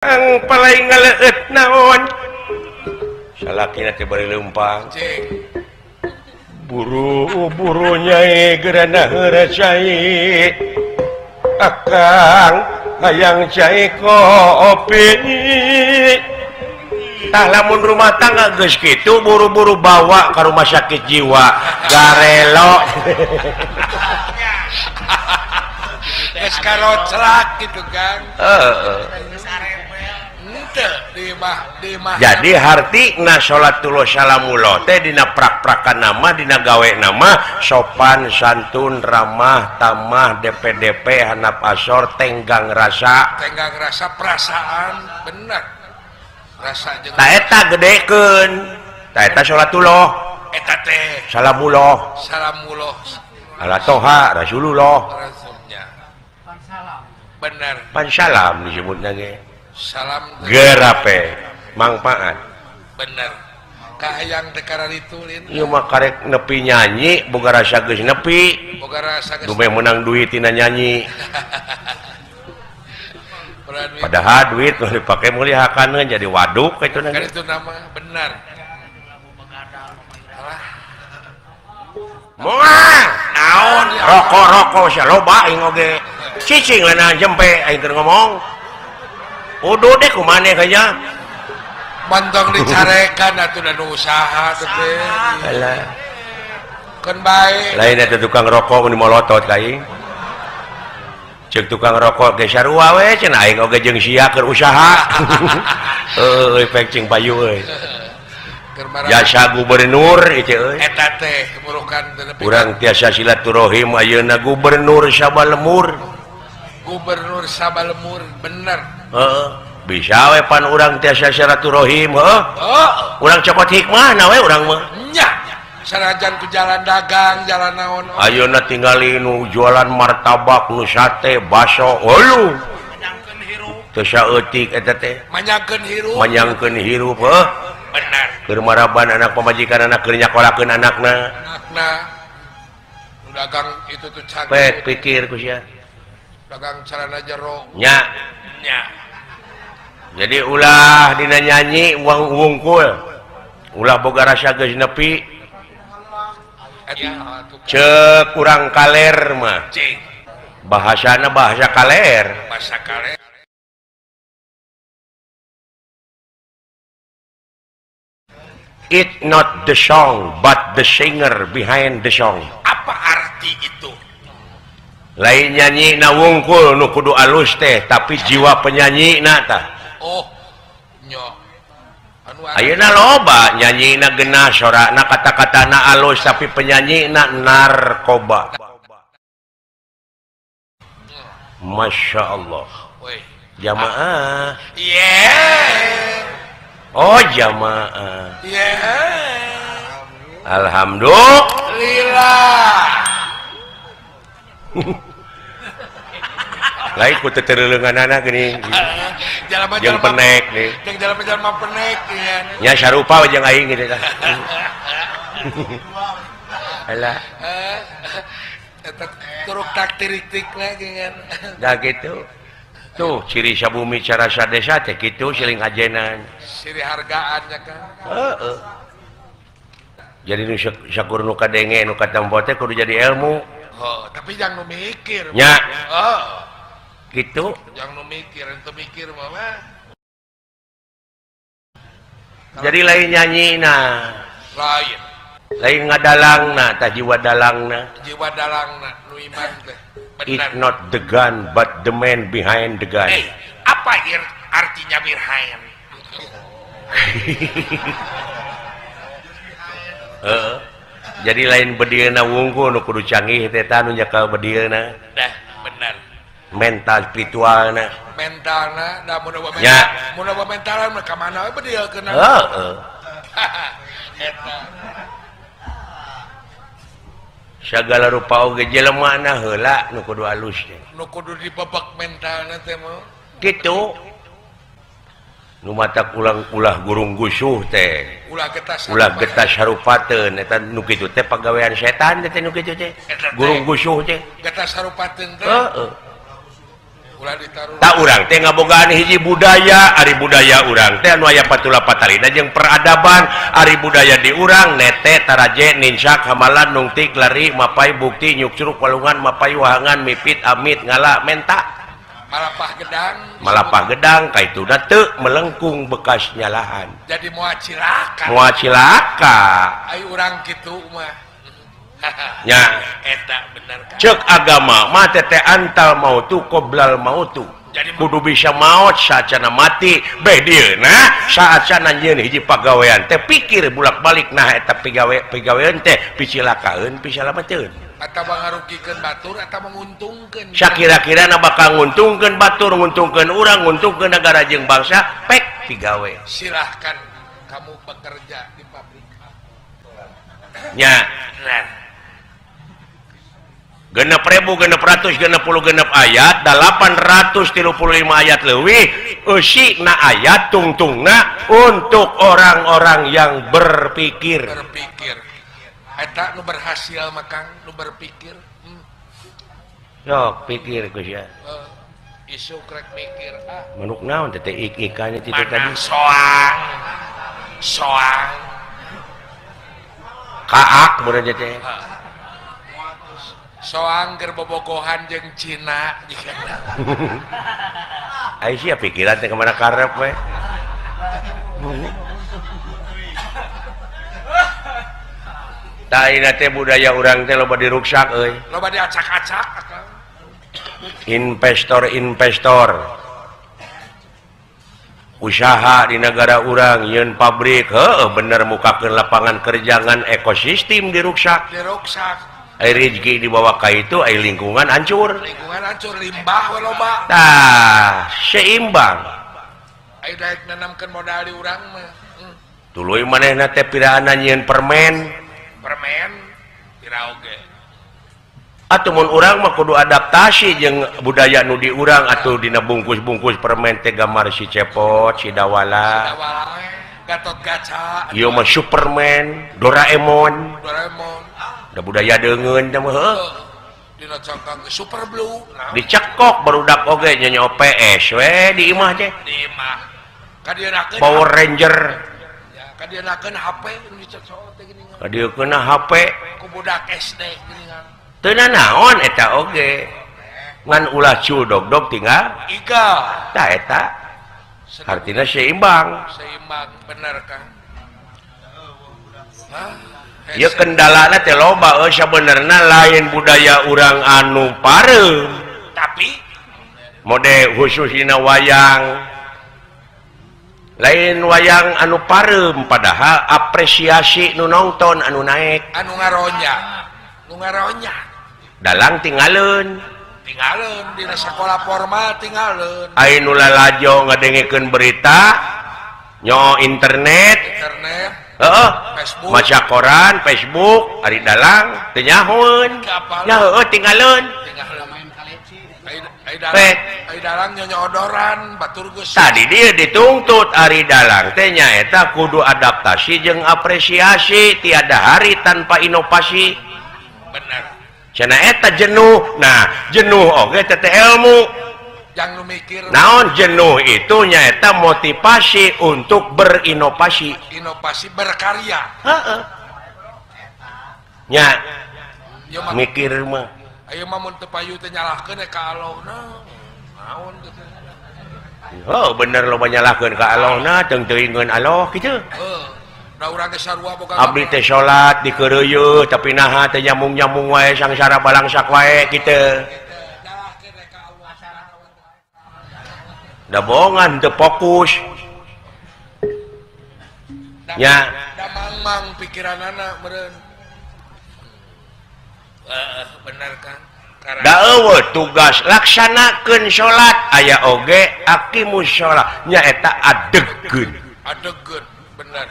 Ang palay ngaleut naon salakina teh bari leumpang buru-buru nyai gerana heura cai akang hayang cai kopi. Tah lamun rumah tangga geus kitu buru-buru bawa ka rumah sakit jiwa garelo. Geus karoclak gitu kan. Heeh. Jadi hartina salatullah salamullah teh dina prak-prakan nama dina gawe nama sopan santun ramah tamah DPDP hanap asor tenggang rasa perasaan bener rasa jeung ta eta gedekeun ta eta salatullah eta teh salamullah salamullah ala toha rasulullah rasulnya bener pansalam disebutna ge salam gerape mangpaat bener kahayang teh kararituin ieu mah karek nepi nyanyi boga rasa geus nepi boga rasa geus dumeh meunang duit tina nyanyi. Padahal duit nu dipake mulihakeun jadi waduk kitu na kitu nama bener. Moal naon rokok-rokok sia loba aing oge cicing leunang jempe aing keur ngomong. Udah deh kumane kayaknya mantong dicarekan atuh dan usaha teh. Alah. Keun bae. Lain eta tukang rokok mun molotot ka aing. Ceuk tukang rokok ge sarua we cenah aing oge jeung sia keur usaha. Heueuh pek cing payu euy. Jasa gubernur ieu euy. Eta teh keburukan teh nepi. Urang tiasa silaturahim ayeuna gubernur Sabalemur. Gubernur Sabalemur bener. Heeh, bisa we pan urang tiasa silaturahim heuh. Urang cokot hikmah na we urang mah. Nya, sanajan ku jalan dagang, jalan naon. Ayeuna tingali nu jualan martabak, nu sate, baso, heuh. Manyangkeun hirup. Teu saeutik eta teh. Manyangkeun hirup. Manyangkeun hirup heuh. Bener. Keur maraban anak pamajikan anak keur nyakolakeun anakna. Anakna. Nu dagang itu tuh canggih. Pek pikir ku sia. Dagang celana jero. Nya. Nya. Jadi ulah dina nyanyi uang wungkul. Ulah boga rasa geus nepi. Ceuk urang kaler mah. Bahasana bahasa kaler. Bahasa kaler. It not the song but the singer behind the song. Apa arti itu? Lain nyanyi na wungkul nu kudu alus teh tapi jiwa penyanyi na tah. Oh, nyo. Anu ayeuna loba nyanyi na genah sorana kata-katana alus tapi penyanyi na narkoba. Masya Allah. Jamaah. Yeah. Oh jamaah. Yeah. Alhamdulillah. Lain ku teu tereuleunganana geuning. Jeung penek nih. Jeung jalma-jalma penek nya. Nya sarupa we jeung aing kitu tah. Alah. Eta turuk taktik-tik lagi kan. Da kitu. Tuh ciri sabumi cara sadesa teh kitu siling ajenan. Siri hargaan nya kan. Heeh. Jadi nu sakur nu kadenge nu katampo teh kudu jadi ilmu. Oh, tapi jangan nu mikir. Nya. Oh. Gitu. Jangan nu mikir, ente mikir mah. Jadi lain nyanyi na. Lain. Lain ngadalangna, tah jiwa dalangna. Jiwa dalangna nu iman teh. It's not the gun but the man behind the gun. Hey, apa artinya behind? Heeh. Jadi lain bedilna wungkul nu kudu canggih teh tah nu nyekal bedilna. Dah, bener. Mental spiritualna. Mentalna, da mun eueuh mental. Mun eueuh mentalan mah ka mana we bedilkeunna. Heeh. Eta. Sagala rupa oge jelemana heula nu kudu alus teh. Nu kudu dibebek mentalna teh mah. Kitu. Nu matak ulang ulah gurung gusuh teh. Ulah getas harupateun eta nu kitu teh pagawean setan teh nu kitu teh. Gurung gusuh teh. Getas harupateun teh. Heeh. Tak urang teh ngabogaan hiji budaya, ari budaya urang teh anu aya patula patalina jeung peradaban, ari budaya di urang nete taraje ninsak hamalan nungtik lari mapai bukti nyukcruk walungan mapai wahangan mipit amit ngala menta malapah gedang, malapah gedang kaituna teu melengkung bekas nyalahan. Jadi moal cilaka. Moal cilaka. Ai urang kitu mah. Nya eta bener kan. Ceuk agama mah teh antal mautu qoblal mautu. Jadi kudu bisa maot saacana mati beh dieuna saacana nyieun hiji pagawean teh pikir bulak-balik nah eta pigawean teh picilakaeun pisalamateun. Atawa ngarugikeun batur atawa nguntungkeun. Sakira-kira na bakal nguntungkeun batur, nguntungkeun urang, nguntungkeun negara jeung bangsa, pek pigawe. Silahkan kamu bekerja di pabrik. Nya. 6.666 ayat 835 ayat leuwih eusina ayat tungtungna untuk orang-orang yang berpikir. Berpikir. Eta nu berhasil mah Kang, nu berpikir. Sok pikir geus ya. Isu krek mikir ah. Manuk naon teh ik-ikan itu tadi? Soang. Soang. Kaak meureun teh. Soang keur bobogohan jeung Cina jigana. Ai sia pikiran teh ka mana karep we. Tah ayeuna teh budaya urang teh loba diruksak euy. Loba diacak-acak akang. Investor-investor usaha di negara urang nyieun pabrik heueuh bener mukakeun lapangan kerja ngan ekosistem diruksak. Diruksak. Ai rezeki dibawa ka itu ai lingkungan hancur. Lingkungan hancur limbah we loba. Tah, seimbang. Ai daek nanamkeun modal di urang mah. Tuluy manehna teh piraana nyieun permen. Permen pira oge. Atuh mun urang mah kudu adaptasi jeung budaya nu di urang atuh dina bungkus-bungkus permen teh gambar si Cepot, si Dawala. Si Dawala Gatot Kaca. Ieu mah Superman, Doraemon. Doraemon. Da budaya deungeun teh mah heuh. Dina cangkang Super Blue. Dicekok barudak oge nyanyo PS we di imah teh. Di imah. Kadieunakeun Power Ranger. Ya, kadieunakeun HP nu dicocok teh geuningan. Kadieukeun HP ku budak SD geuningan. Teu nanaon eta oge. Ngan ulah cul dog-dog tinggal iga. Tah eta. Artina seimbang. Seimbang bener Kang. Hah? Ya kendalana teh loba euy sabenerna lain budaya urang anu pareum. Tapi mode khusus dina wayang. Lain wayang anu pareum padahal apresiasi nu nonton anu naek. Anu ngaronya. Nu ngaronya. Dalang tinggaleun. Tinggaleun dina sakola formal tinggaleun. Ai nu lalajo ngadengekeun berita nyo internet. Internet. Heeh, Facebook. Maca koran, Facebook, ari dalang teu nyahoeun. Nya heueuh tinggaleun. Ari dalang nyonyodoran batur geus. Tadi dia dituntut ari dalang teh nyaeta kudu adaptasi jeung apresiasi tiada hari tanpa inovasi. Bener. Cenah eta jenuh. Nah, jenuh oge teh ilmu. Jangan mikir. Naon jenuh itu nyaeta motivasi untuk berinovasi. Inovasi berkarya. Heeh. Nya. Mikir mah. Ayo mah mun teu payu teh nyalahkeun ka Allahna. Naon kitu. Oh, bener loba nyalahkeun ka Allahna teung teuingeun Allah kitu. Heuh. Da urang teh sarua boga. Abdi teh salat dikeureuyeut tapi naha teh nyambung-nyambung wae sangsara balangsak wae kitu. Da bohongan teu fokus. Nya. Da mangmang pikiranana meureun. Bener kan? Da eueuh tugas laksanakeun salat aya oge aqimus shalah nyaeta adegkeun. Adegkeun bener.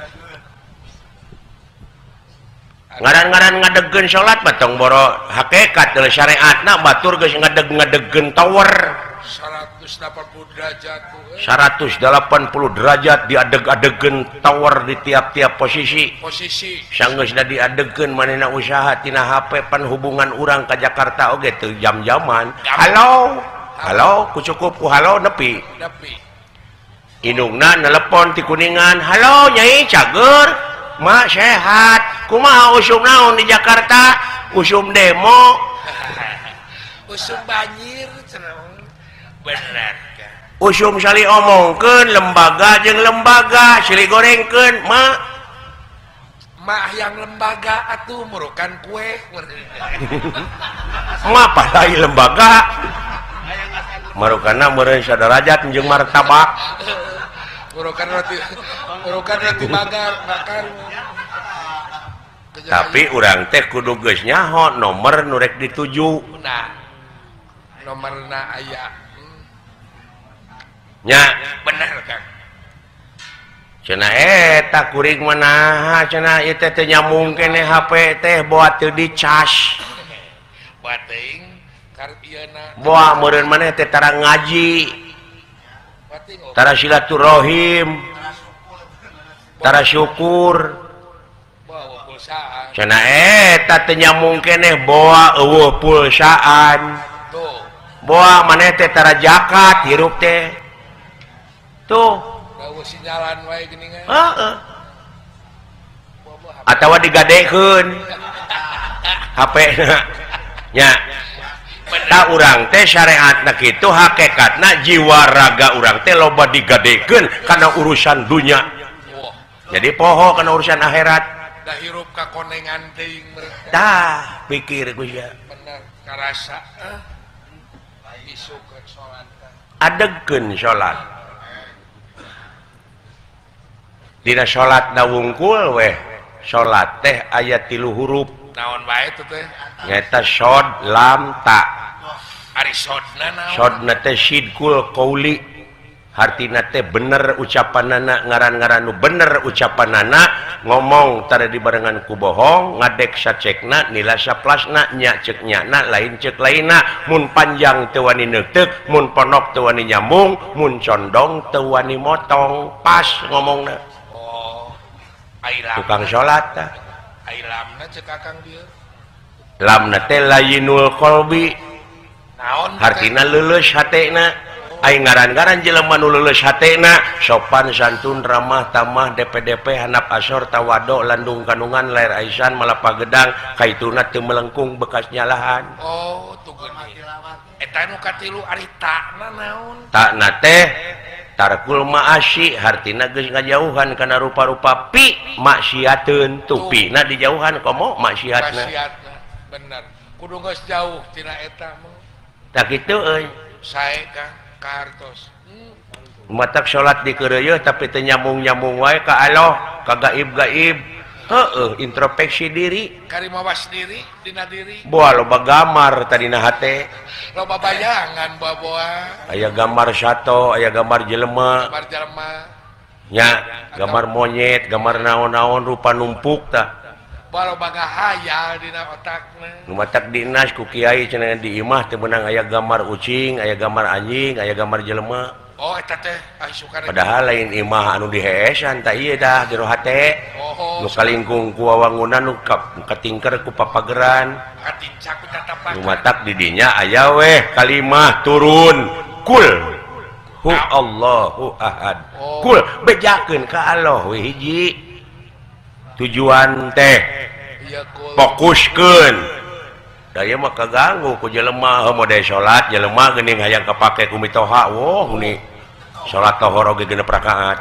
Ngaran-ngaran ngadegkeun salat mah tong boro hakikat deui syariatna batur geus ngadeg-ngadegkeun tower. 180 derajat 180 derajat diadeg-adegkeun tower di tiap-tiap posisi. Posisi. Sanggeusna diadegkeun manehna usaha tina HP pan hubungan urang ka Jakarta oge teu jam-jaman. Halo. Halo ku cukup ku halo nepi. Nepi. Indungna nelepon ti Kuningan. Halo Nyai cager. Mak sehat. Kumaha usum naon di Jakarta? Usum demo. Usum banjir cenah. Bener. Usum sali omongkeun lembaga jeung lembaga silih gorengkeun mak. Mah yang lembaga atuh murukan kue. Mah palai lembaga. Marukana meureun sadarajat jeung martabak. Murukan roti bakar bakar. Tapi urang teh kudu geus nyaho nomor nu rek dituju. Nah. Nomorna aya. Nya bener Kang. Cenah eta kuring mah naha cenah ieu teh teu nyambung keneh HP teh boa teu dicas. Boa teuing karep ieuna. Boa meureun maneh teh tara ngaji. Tara silaturahim. Tara syukur. Cenah eta teu nyambung keneh boa eueuh pulsaan. Boa maneh teh tara zakat hirup teh. Tuh. Sinyalan wae geuningan. Heeh. Atawa digadekeun. HP-na. Nya. Ta urang teh syariatna kitu hakikatna jiwa raga urang teh loba digadekeun kana urusan dunya. Jadi poho kana urusan akhirat. Da hirup ka konengan teuing meureun. Tah, pikir ku sia. Bener karasa. Isukeun salat. Adegkeun salat. Dina salat na wungkul weh salat teh aya 3 huruf naon wae teh teh nyaeta shod lam ta. Ari sodna naon? Sodna teh sidqul qauli hartina teh bener ucapanana ngaran-ngaran nu bener ucapanana ngomong tara dibarengan ku bohong ngadek sacekna nila saplasna nya ceuk nyana lain ceuk lainna mun panjang teu wani neuteuk mun ponok teu wani nyambung mun condong teu wani motong pas ngomongna. Tukang salat tah. Ai lamna ceuk Akang dieu. Lamna teh layinul qalbi. Naon? Hartina leuleus hatena. Ai ngaran-ngaran jelema nu leuleus hatena sopan santun ramah tamah DPDP handap asor tawado landung kandungan lair aisan malapa gedang kaituna teu melengkung bekas nyalahan. Oh, tuh geuning. Eta nu katilu ari takna naon? Takna teh tarkul ma'asi hartina geus ngajauhan kana rupa-rupa pi maksiateun tupina dijauhan komo maksiatna. Maksiatna bener. Kudu geus jauh tina eta mah. Tah kitu euy. Sae Kang kahartos. Matak salat dikeureuyeun tapi teu nyambung-nyambung wae ka Allah, ka gaib-gaib. Heueuh, introspeksi diri. Karimawas diri dina diri. Boa loba gambar tadina hate. Loba bayangan boa-boa. Aya gambar sato, aya gambar jelema. Gambar jelema. Nya, gambar monyet, gambar naon-naon rupa numpuk tah. Boa loba ngahayal dina otakna. Nu matak dinas ku kiai cenah di imah teu meunang aya gambar ucing, aya gambar anjing, aya gambar jelema. Oh eta teh ai sukana. Padahal lain imah anu diheesan tah ieu dah jero hate. Oh, nu kalingkung ku wawangunan nu katingker ku papageran. Katincak ku tatapakan. Nu matak di dinya aya weh kalimah turun kul hu Allahu ahad. Oh. Kul bejakeun ka Allah we hiji. Tujuan teh ieu kul. Fokuskeun. Da ieu mah kaganggu ku jelema heuh mode salat jelema geuning hayang kapake ku mitoha woh ni. Salat tohor oge 6 rakaat.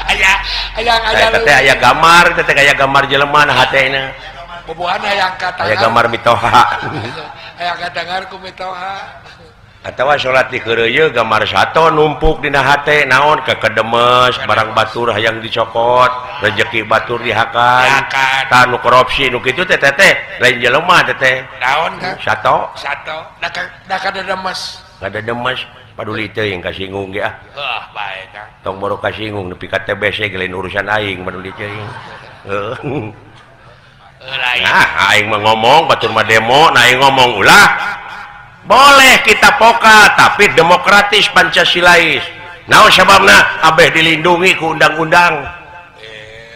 Aya hayang aya teh aya gambar teh aya gambar jelema na hatena. Bobohan hayang katangar. Aya gambar mitoha. Hayang katangar ku mitoha. Atawa salat dikeureuyeun gambar sato numpuk dina hate naon kekedemes barang batur hayang dicokot rejeki batur dihakan tah nu korupsi nu kitu teh teh lain jelema teh teh naon Kang sato sato da kadedemes kadedemes paduli teuing kasinggung ge ah heuh bae Kang tong boro kasinggung nepi ka TBC ge lain urusan aing paduli teuing heuh nah aing mah ngomong batur mah demo nah aing ngomong ulah boleh kita poka tapi demokratis Pancasilais. Naon sababna abeh dilindungi ku undang-undang.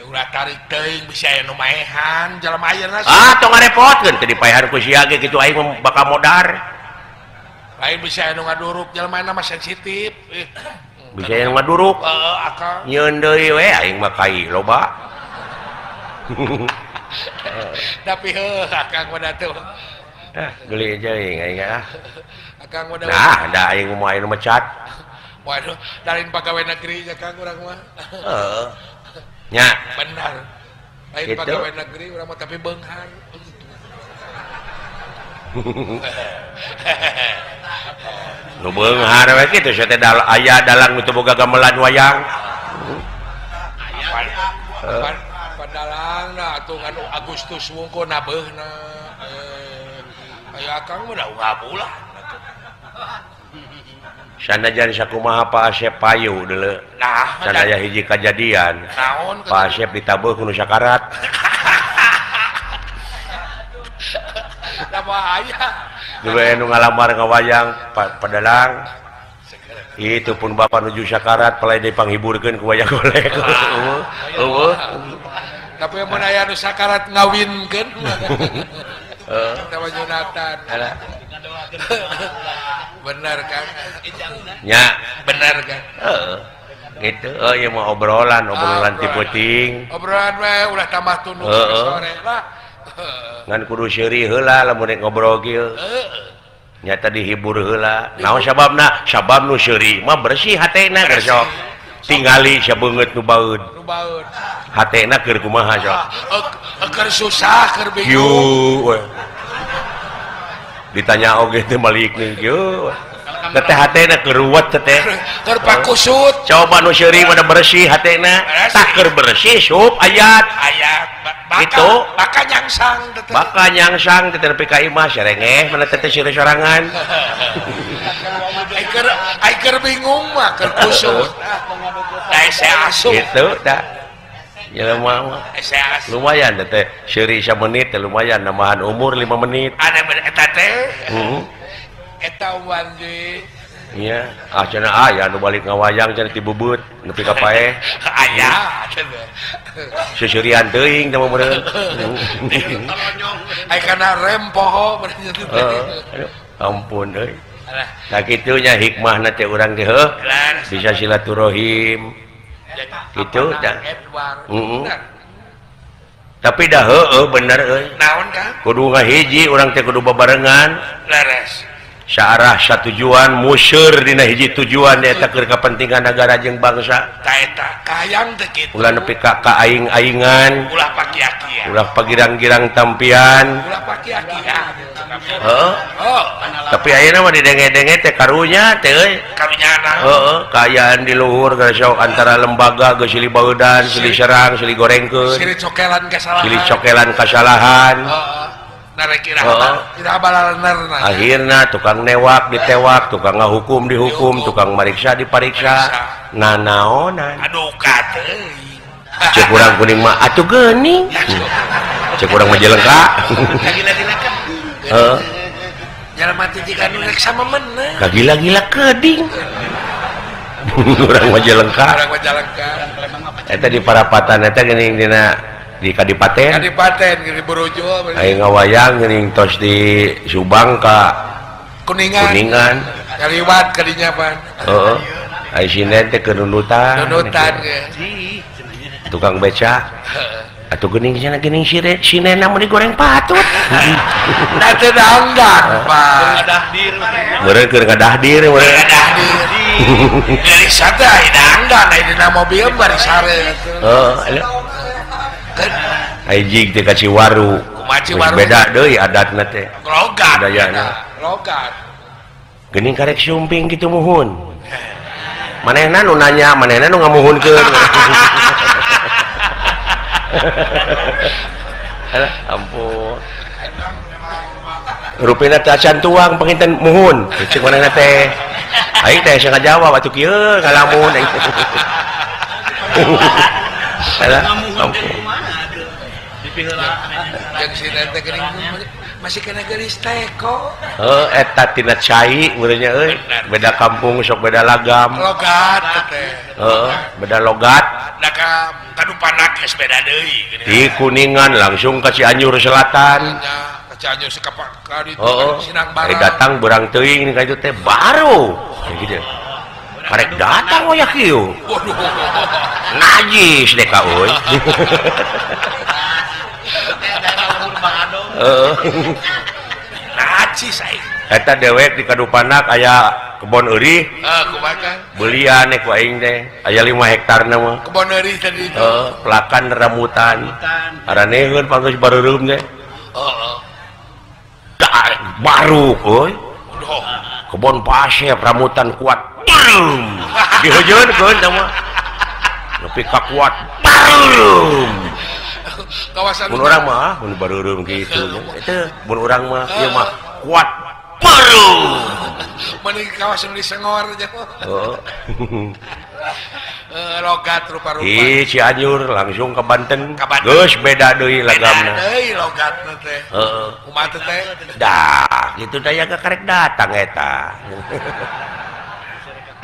Ulah tarik teuing bisa aya nu maehan jelema ayeuna. Ah tong ngarepotkeun teu dipaehan ku sia ge kitu aing bakal modar. Lain bisa anu ngaduruk jelema mah sensitif. Bisa anu ngaduruk. Heeh, akang. Nyeun deui we aing mah kai loba. Tapi heuh akang mah atuh. Ah, geli aing aing ah. Akang mah. Nah, da aing mah anu mecat. Waduh, lain pegawai negeri ya Kang urang mah. Heeh. Nya. Benar. Lain gitu. Pegawai negeri urang mah tapi beunghar. Nu beunghar we kitu sia teh aya dalang nu teu boga gamelan wayang. Padalangna atuh ngan Agustus wungkul nabeuna. Aya akang mah da ngabulah. Sanajan sakumaha Pak Asep payu deuleu. Nah, sanaya hiji kajadian. Naon Pak Asep ditabeuh ku nu sakarat. Da bahaya. Dulu anu ngalamar ngawayang padalang. Itu pun bapak nuju sakarat pelai dipanghiburkeun ku wayang golek. Eueuh. Tapi mun aya nu sakarat ngawinkeun. Heeh. Sama Jonathan. Benar kan? Ya, benar kan? Heeh. Gitu. Oh, ieu mah obrolan, obrolan ti peuting. Obrolan we ulah tambah tunduh sore lah. Ngan kudu seuri heula lamun rek ngobrol kieu. Nyata dihibur heula. Naon sababna? Sabab nu seuri mah bersih hatena keur sok. Tingali sabeungeut nu baeud. Nu baeud. Hatena keur kumaha sok? Keur susah, keur bingung. Ditanya oge teh malik nih kieu. Teh hatena keur ruwet teh. Keur pakusut. Coba nu seuri mah bersih hatena. Tah keur bersih sup ayat. Ayat. Gitu. Baka nyangsang teh. Baka nyangsang teh nepi ka imah serengeh mana teh seuri sorangan. Ai keur bingung mah keur kusut. Da saya asup. Gitu da. Jelema mah. Lumayan teh seuri samenit teh lumayan nambahan umur 5 menit. Ane eta teh. Heeh. Eta wanji. Iya, ah cenah aya nu balik ngawayang cenah ti bebeut nepi ka paeh. Aya cenah. Seuseurian teuing teh mah meureun. Ai kana rem poho meureun. Heeh. Ampun euy. Tah kitu nya hikmahna teh urang teh heuh. Bisa silaturahim. Gitu dah. Heeh. Tapi dah heueuh bener euy. Naon Kang? Kudu ngahiji urang teh kudu babarengan. Leres. Searah satujuan museur dina hiji tujuan eta keur kapentingan nagara jeung bangsa. Ta eta kahayang teh kitu. Ulah nepi ka aing-aingan, ulah pakia-kia. Ulah pagirang-girang tampian. Ulah pakia-kia. Heeh. Tapi ayeuna mah didenge-denge teh karunya teh euy. Karunyana. Heeh, kaayaan di luhur geus antara lembaga geus silih baudan, silih serang, silih gorengkeun. Silih cokelan kasalahan. Silih cokelan kasalahan. Heeh. Akhirnya tukang newak ditewak, tukang ngahukum dihukum, tukang mariksa dipariksa. Nanaonan. Aduh kateuing. Cek urang kuning mah atuh geuning. Cek urang mah jelengka. Heeh. Jalma teh jiga nu rek sama menang. Kagila-gila keding. Urang mah jelengka. Urang mah jelengka. Eta di parapatan eta geuning dina di Kadipaten. Kadipaten geuning borojol. Aya ngawayang geuning tos di Subang ka Kuningan. Kuningan. Kaliwat kadinya pan. Heeh. Aya sinden teh keur nundutan. Nundutan ge. Tukang beca. Atuh geuning cenah geuning sinena mun digoreng patut. Da teu dangdang, Pak. Meureun keur ngadahdir meureun. Ngadahdir. Dari sada dangdang aya dina mobil bari sare atuh. Heeh. Aing teh ka Ciwaru. Beda deui adatna teh. Logat. Budayana. Logat. Geuning karek sumping kitu muhun. Manehna nu nanya, manehna nu ngamuhunkeun. Alah, ampun. Rupina teh acan tuang panginten muhun. Cek manehna teh. Aing teh asa ngajawab atuh kieu ngalamun aing. Alah, ampun. Masih kena gelis teko. Heuh, eta tina cai meureunnya euy. Beda kampung sok beda lagam. Logat teh. Heeh, beda logat. Da ka kadu panak geus beda deui. Di Kuningan langsung ka Cianjur Selatan. Ka Cianjur sekapak ka ditu sinang barang. Datang berang teuing ka itu teh baru. Gitu. Karek datang waya kieu. Waduh. Najis deh ka euy. Heeh. Najis aing. Eta dewek di Kadupanak aya kebon eurih. Heeh, kumaha Kang? Belian ku aing teh. Aya 5 hektar na mah. Kebon eurih tadi itu. Heeh, pelakan rambutan. Araneheun panggeus bareureum teh. Heeh. Baru euy. Kebon pasir rambutan kuat. Barum. Diheujeunkeun teh mah. Nepi ka kuat. Barum. Kawasan mun urang mah mun bareureum kitu. Eta mun urang mah ieu mah kuat. Barum. Mending kawasan di Sengor aja. Oh. Logat rupa-rupa. Ih, Cianjur langsung ke Banten. Geus beda deui lagamna. Beda deui logatna teh. Heeh. Kumaha teh? Dah, kitu daya ka karek datang eta.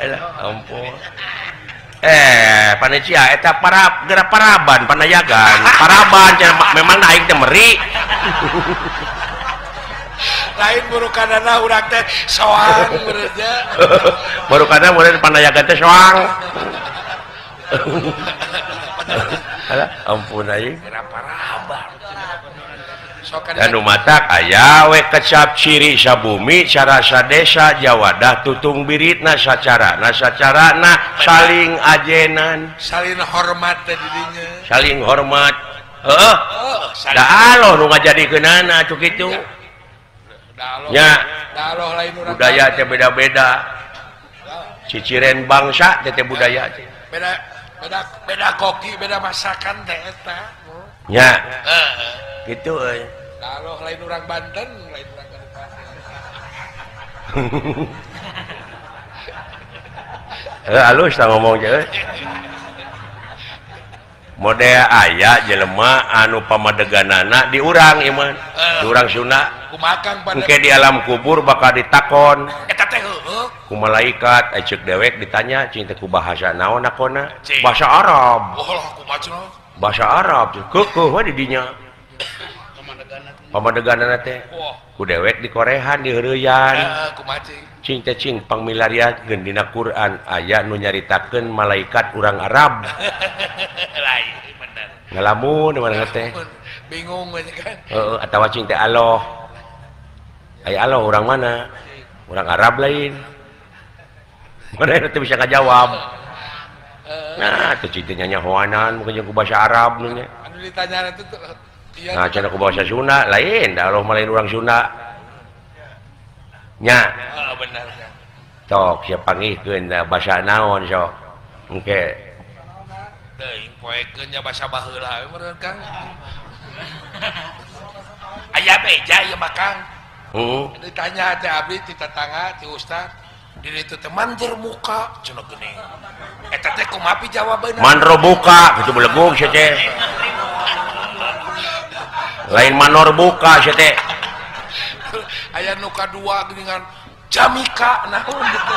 Alah, ampun. Panitia eta para gerak paraban panayagan. Paraban memang aing teh meri. Lain burukanana urang teh soang bereja. Burukana meureun panayagan teh soang. Alah, ampun aing. Paraban. Dan matak aya we kecap ciri sabumi carasa desa jawadah tutung biritna sacarana sacarana saling ajenan saling hormat teh didinya saling hormat heeh da aloh nu ngajadikeunana atuh kitu nya budaya teh beda-beda ciciren bangsa teh budaya teh beda beda beda koki beda masakan teh eta nya gitu euy. Kalau lain orang Banten, lain orang Banten. Halus tah ngomong je. Model aya jelema anu pamadeganana di urang ieu mah. Di urang Sunda. Kumaha Kang engke di alam kubur bakal ditakon. Eta teh heueuh. Ku malaikat ceuk dewek ditanya cing teh ku bahasa naon nakona? Bahasa Arab. Oh, kumaha cenah? Bahasa Arab keukeuh we di dinya. Pamadeganana teh ku dewek di korehan di heureuyan. Cing teh cing pangmilariakeun dina Quran aya nu nyaritakeun malaikat urang Arab. Lain bener. Ngalamun mana teh. Bingung we kan. Heeh, atawa cing teh Allah. Aya Allah urang mana? Urang Arab lain. Mana teh bisa ngajawab. Nah, teh cing teh nyanyahoanan mungkin jeung ku bahasa Arab nu nya. Anu ditanya itu iya. Nah, cenah ku bahasa Sunda lain, da Allah mah lain urang Sunda. Nya. Heeh, bener. Tok sia panggihkeun da basa naon sok. Engke. Teuing poekeun nya basa baheula we meureun Kang. Aya beja ieu mah Kang. Heeh. Ditanya teh abdi ti tetangga ti ustad, diri itu teh mandir muka cenah geuning. Eta teh kumaha jawabanna? Manro buka kitu belegug sia teh. Lain manor buka sia teh. Aya nu kadua geuningan jamika naon gitu.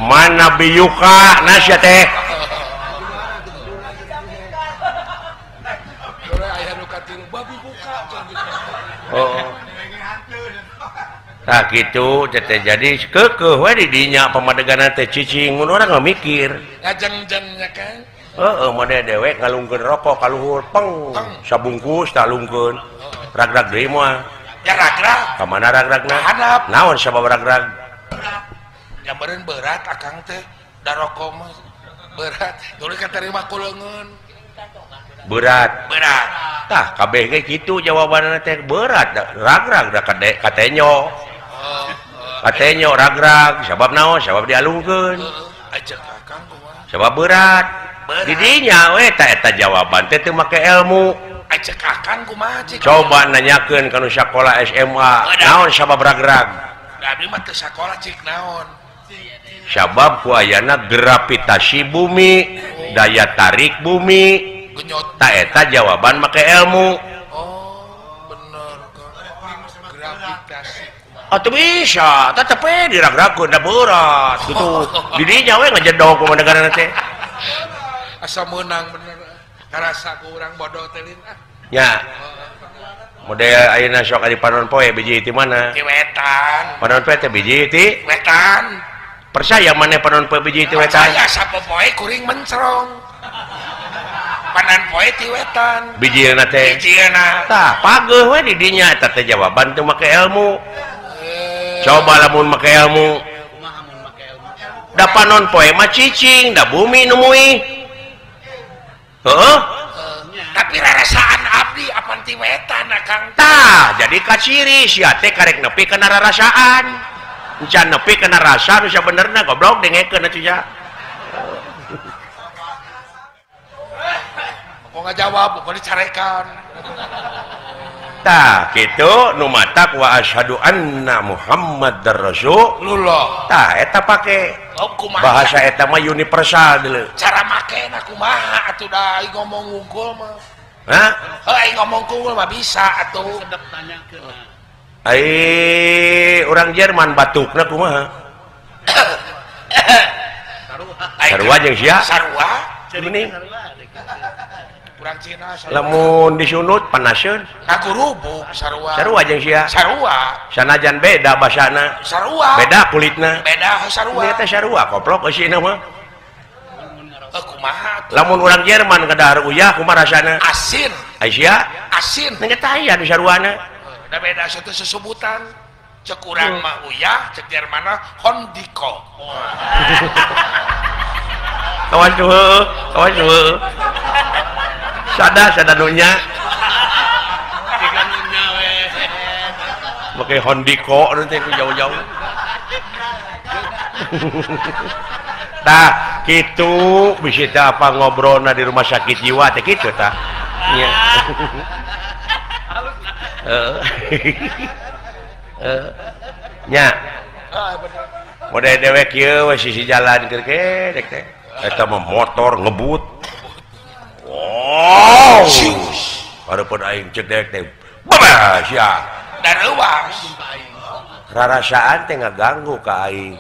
Mana biyuka na sia teh. Aya nu katilu babi buka gitu. Oh. Tah kitu teh jadi keukeuh we di dinya pamadeganna teh cicing mun urang mah mikir. Ngajengjeng nya kan. Heeh, mode dewek ngalungkeun rokok ka luhur peng sabungkus talungkeun. Ragrag deui moal. Ya ragrag. Ka mana ragragna? Handap. Naon sabab ragrag? Ya meureun berat akang teh da rokok mah berat. Tuluy katarima ku leungeun. Berat. Berat. Tah kabeh ge kitu jawabanna teh berat ragrag da katenyo. Katenyo ragrag sabab naon? Sabab dialungkeun. Ajak akang kumaha? Sabab berat. Didinya we ta eta jawaban teh teu make ilmu. Ajak akang kumaha cik? Coba nanyakeun ka nu sakola SMA, naon sabab ragrag? Da abdi mah teu sakola cik naon? Sabab ku ayana gravitasi bumi, daya tarik bumi. Ta eta jawaban make ilmu. Oh, bener gravitasi. Atuh bisa, tetep we diragragkeun da berat gitu. Didinya we ngajedog kumaha negarana teh. Asa meunang bener. Karasa ku urang bodoh teh lin ah. Nya. Model ayeuna sok di panon poe biji ti mana? Ti wetan. Panon poe teh biji ti wetan. Percaya maneh panon poe biji ti wetan? Percaya sapopoe kuring mencrong. Panon poe ti wetan. Bijilna teh. Bijilna. Tah, pageuh we di dinya eta teh jawaban teu make ilmu. Coba lamun make ilmu. Da panon poe mah cicing, da bumi nu muih. Heeh. Tapi rarasaan abdi apan ti wetan Kang. Tah, jadi kaciri sia teh karek nepi kana rarasaan. Encan nepi kana rasa nu sabenerna goblok dengekeun atuh sia. Kok ngajawab, kok dicarekan. Tah, kitu nu matak wa asyhadu anna Muhammadar Rasulullah. Tah, eta pake. Oh, bahasa eta mah universal deuleu. Cara makena kumaha atuh da aing ngomong unggul mah. Hah? Heuh aing ngomong unggul mah bisa atuh. Sedep tanyakeun. Ai urang Jerman batukna kumaha? Sarua jeung sia? Sarua. Geuning. Urang Cina sarua. Lamun disunut panaseun. Kagurubuk sarua. Sarua jeung sia? Sarua. Sanajan beda basana. Sarua. Beda kulitna. Beda sarua. Eta sarua koplok eusina mah. Kumaha atuh? Lamun urang Jerman kadahar uyah kumaha rasana? Asin. Ai sia? Asin. Nya teh aya nu saruana. Da beda satu sesebutan. Cek urang mah uyah, cek Jerman mah hondiko. Kawan tuh, kawan tuh. Sada sada nunya. Tiga nunya we. Make hondiko nu teh jauh-jauh. Tah, kitu bisi teh apa ngobrolna di rumah sakit jiwa teh kitu tah. Nya. Nya. Model dewek ieu we sisi jalan keur ke dek teh. Eta mah motor ngebut. Wow. Hareupeun aing cek dewek teh. Babah sia. Dareuwas. Rarasaan teh ngaganggu ka aing.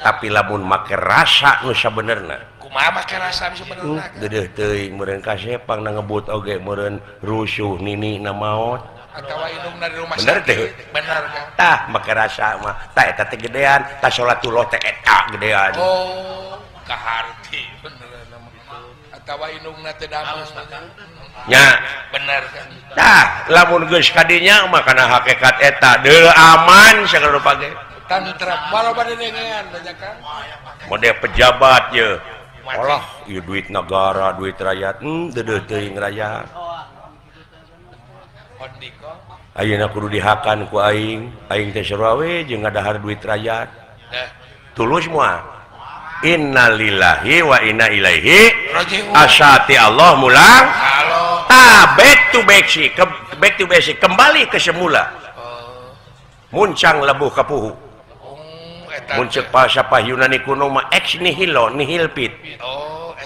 Tapi lamun make rasa nu sabenerna. Kumaha make rasa nu sabenerna? Geudeuh teuing meureun kasepang na ngebut oge meureun rusuh nini na maot. Atawa indungna di rumah bener teh? Bener kan? Tah make rasa mah. Tah eta teh gedean, tah salatullah teh eta gedean. Oh, kaharti bener atawa indungna teh damang. Nya, bener kan? Tah, lamun geus kadinya mah kana hakikat eta deul aman sagala rupa ge. Tantra walau bade dengean banyak kan. Mode pejabat ye. Olah, ieu duit negara, duit rakyat, deudeuh teuing rakyat. Ayeuna kudu dihakan ku aing, aing teh sarua we jeung ngadahar duit rakyat. Tulus moal. Innalillahi wa inna ilaihi raji'un. Asyati Allah mulang. Tah, back to basic, back to basic, kembali ke semula. Muncang lebuh kapuhu. Mun ceuk bahasa Yunani kuno mah ex nihilo nihil pit.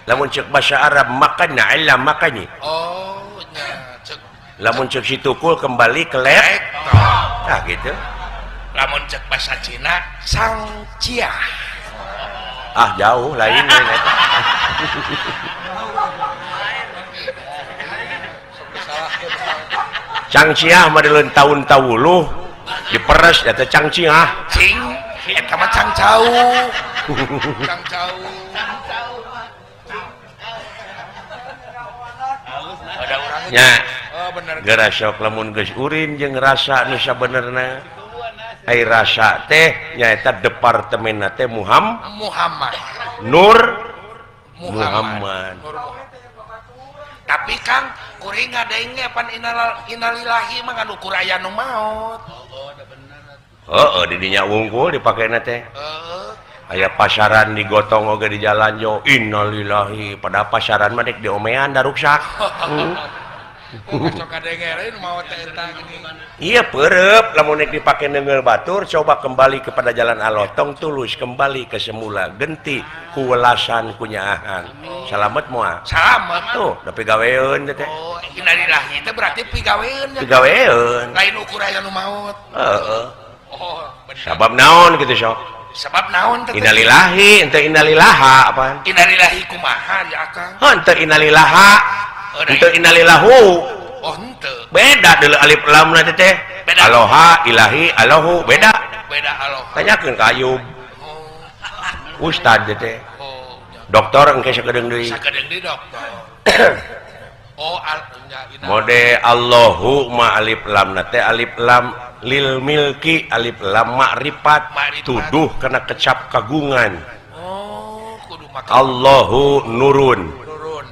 Lamun ceuk bahasa Arab makanya illa makanya. Oh, nya ceuk. Lamun ceuk si tukul kembali ke lek. Nah gitu. Lamun ceuk bahasa Cina sang cia. Ah jauh lain lain. Cangciah mah dileun taun tawuluh diperes eta cangciah. Cing eta mah cangcau. Cangcau. Ada urang nya. Oh bener. Geura sok lamun geus urin jeung rasa nu sabenerna. Ai rasa teh nyaeta departemenna teh Muhammad Nur Muhammad. Tapi Kang kuring ngadenge pan innalillahi mah nganukur aya nu maot. Heeh, di dinya wungkul dipakena teh. Heeh. Aya pasaran digotong oge di jalan jo innalillahi pada pasaran mah dek diomean da ruksak. Iya perep lamun nek dipake neunggeul batur coba kembali kepada jalan Allah tong tulus kembali ke semula genti ku welasan ku nyaahan. Salamet moal? Salamet tuh da pigaweun teh. Oh, innalillahi teh berarti pigaweun. Pigaweun. Lain ukur aya nu maot. Heeh. Oh, bener. Sabab naon kitu sok? Sabab naon teh? Innalillahi henteu innalillaha apaan? Innalillahi kumaha ya Akang? Henteu innalillaha. Henteu innalillahu. Oh henteu. Beda deuleu alif lam na teh. Beda. Aloha ilahi Allahu beda. Beda Aloha. Tanyakeun ka Ayub. Oh. Ustad teh. Oh. Doktor engke sakedeung deui. Sakedeung deui doktor. Oh al nya mode Allahu ma alif lam na teh alif lam lil milki alif lam makrifat tuduh kana kecap kagungan. Oh, kudu make Allahu nurun. Nurun.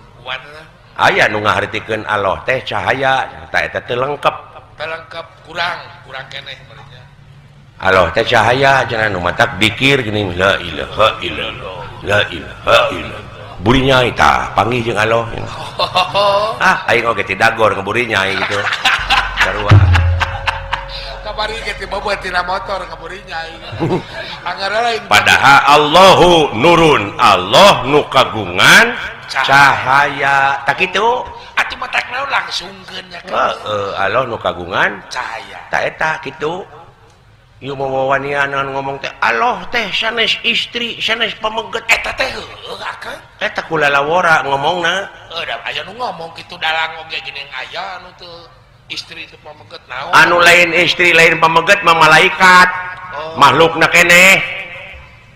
Aya nu ngahartikeun Allah teh cahaya, ta eta teh lengkap. Teu lengkap, kurang, kurang keneh berarti. Allah teh cahaya cenah nu matak dikir geuning la ilaha illallah, la ilaha illallah. Buri nyai tah panggih jeung Allah. Ah, aing oge ti dagor ngeburi nyai gitu. Sarua. Kamari ge ti boboh tina motor ngeburi nyai. Anggar lain. Padahal Allahu nurun, Allah nu kagungan cahaya. Tak kitu? Atuh matak naon langsungkeun nya kan. Heeh, Allah nu kagungan cahaya. Ta eta kitu. Ieu mawawanian ngomong teh Allah teh sanes istri, sanes pameget. Eta teh heueuh akang. Eta kulalawora ngomongna. Heuh, da aya nu ngomong kitu dalang oge geuning aya anu teu istri teu pameget naon. Anu lain istri lain pameget mah malaikat. Oh. Makhlukna keneh.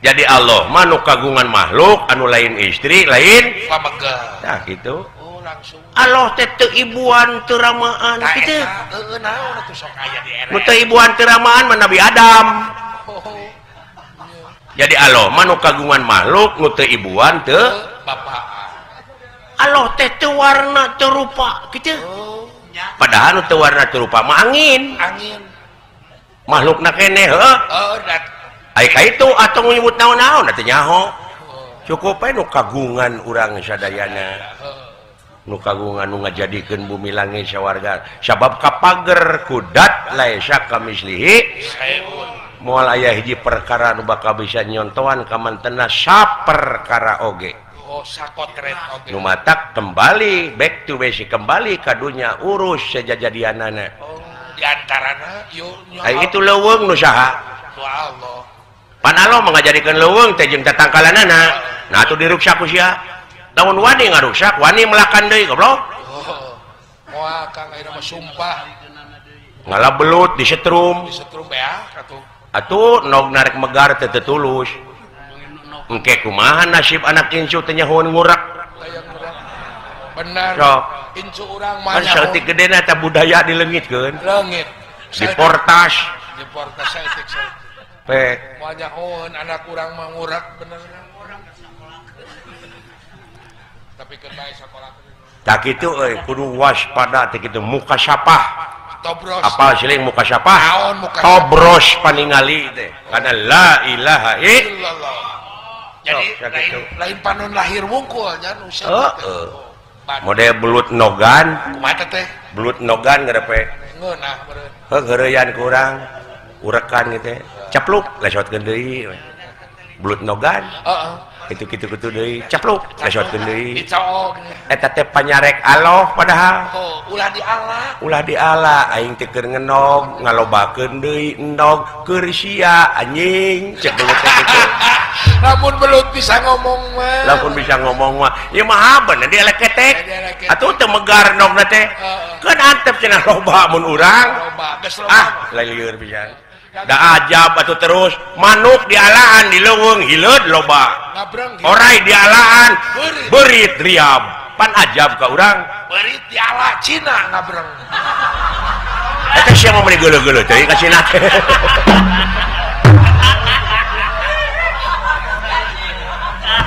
Jadi Allah mah nu kagungan makhluk anu lain istri lain pameget. Tah kitu. Oh, langsung. Allah teh teu ibuan teu ramaan kitu. Heueuh naon atuh sok aya di era. Nu teu ibuan teu ramaan mah Nabi Adam. Oh. Jadi Allah mah nu kagungan makhluk nu teu ibuan teu bapaan. Allah teh teu warna teu rupa kitu. Oh. Padahal nu teu warna teu rupa mah angin. Angin. Makhlukna keneh heuh. Heuh, ai ka itu atau nyebut naon-naon atuh nyaho. Cukup we nu kagungan urang sadayana. Nu kagungan nu ngajadikeun bumi langit sawarga. Sabab kapager kudat laisa kamislihi moal aya hiji perkara nu bakal bisa nyontohan ka mantena saperkara oge. Oh, sakotret oge. Nu matak kembali back to basic, kembali ka dunya urus sejajadianana. Oh, di antarana ieu ai itu leuweung nu saha? Nu Allah. Pan Allah mangajadikeun leuweung teh jeung tatangkalanana. Nah atuh diruksak ku sia. Lamun wani ngaruksak, wani melakan deui goblok. Oh. Moal Kang ayeuna mah sumpah. Ngala belut disetrum. Disetrum beak atuh. Atuh nog narek megar teh teu tulus. Engke kumaha nasib anak incu teh nyahoan ngurak. Bener. Sok. Incu urang mah kan saeutik gedena eta budaya dileungitkeun. Leungit. Diportas. Diportas saeutik-saeutik. Pe. Moal nyahoan anak urang mah ngurak bener. Tapi keur bae sakola. Tak kitu euy kudu waspada teh kitu muka sapah. Tobros. Apal siling muka sapah? Naon muka tobros paningali teh. Kana la ilaha illallah. Jadi oh, lain, lain panon lahir wungkul nya nu heeh. Mode belut nogan. Kumaha teh? Belut nogan ngarepe. Ngeunah meureun. Heuh heureyan ku urang. Urekan gitu. Capluk lesotkeun deui. Belut nogan. Heeh. Itu kitu-kitu deui, capluk lesotkeun deui. Dicoog. Eta teh panyarek Allah padahal. Oh, ulah diala. Ulah diala aing teh keur ngenog, ngalobakeun deui endog keur sia anjing cek belut teh kitu. Lamun belut bisa ngomong mah. Lamun bisa ngomong mah, ieu mah bener dieleketek. Atuh teu megar endogna teh. Keun antep cenah loba mun urang. Loba, geus loba. Ah, lieur pisan. Da ajab atuh terus manuk dialaan di leuweung hileud loba. Orai dialaan beurit riab. Pan ajab ka urang. Beurit diala Cina ngabreng. Eta sia mah meuni geuleuh-geuleuh teuing ka Cina teh.